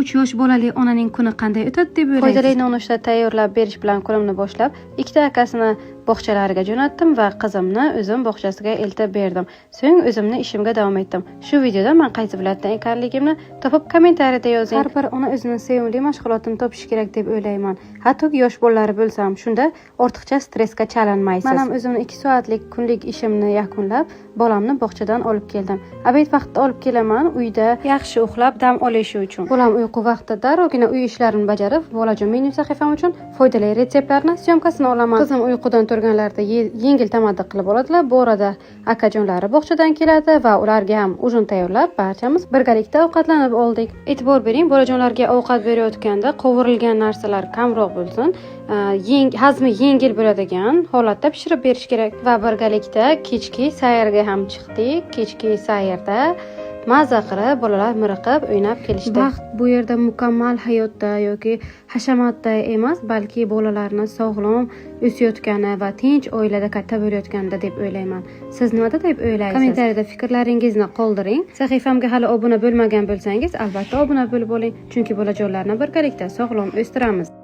3 yosh bolali onaning kuni qanday o'tadi deb o'ylaysiz? Foydali nonushta tayyorlab berish bilan kunimni boshlab, ikkita akasini bog'chalariga jo'natdim va qizimni o'zim bog'chasiga eltib berdim. So'ng o'zimni ishimga davom etdim. Shu videoda men qaysi viloyatdan ekanligimni topib, kommentariyada yozing. Har bir ona o'zini sevimli mashg'ulotini topishi kerak deb o'ylayman. Hattoki yosh bolalari bo'lsa ham, shunda ortiqcha stressga chalinmaysiz. Men ham o'zimni 2 soatlik kunlik ishimni yakunlab, bolamni bog'chadan olib keldim. Обед vaqtida olib kelaman, uyda yaxshi uxlab dam olishi uchun. Bolam uyqu vaqtida darrovgina uy ishlarini bajarib, Bolajon menyu sahifam uchun foydali retseptlarni съёмка sini olaman. Qizim uyqudan turganlarida yengil tamaddi qilib oladilar. Bu orada akajonlari bog'chadan keladi va ularga ham ужин tayyorlab, barchamiz birgalikda ovqatlanib oldik. E'tibor bering, bolajonlarga ovqat berayotganda qovurilgan narsalar kamroq bo'lsin, hazmi yengil bo'ladigan holatda pishirib berish kerak. Va birgalikda kechki sayrga ham chiqdik. Kechki sayrda maza qilib, bolalar miriqib o'ynab kelishdi. Baxt bu yerda mukammal hayotda yoki hashamatda emas, balki bolalarni sog'lom o'sayotgani va tinch oilada katta bo'layotganida deb o'ylayman. Siz nimada deb o'ylaysiz? Kommentariyada fikrlaringizni qoldiring. Sahifamga hali obuna bo'lmagan bo'lsangiz, albatta obuna bo'lib oling, chunki bolajonlarni birgalikda sog'lom o'stiramiz.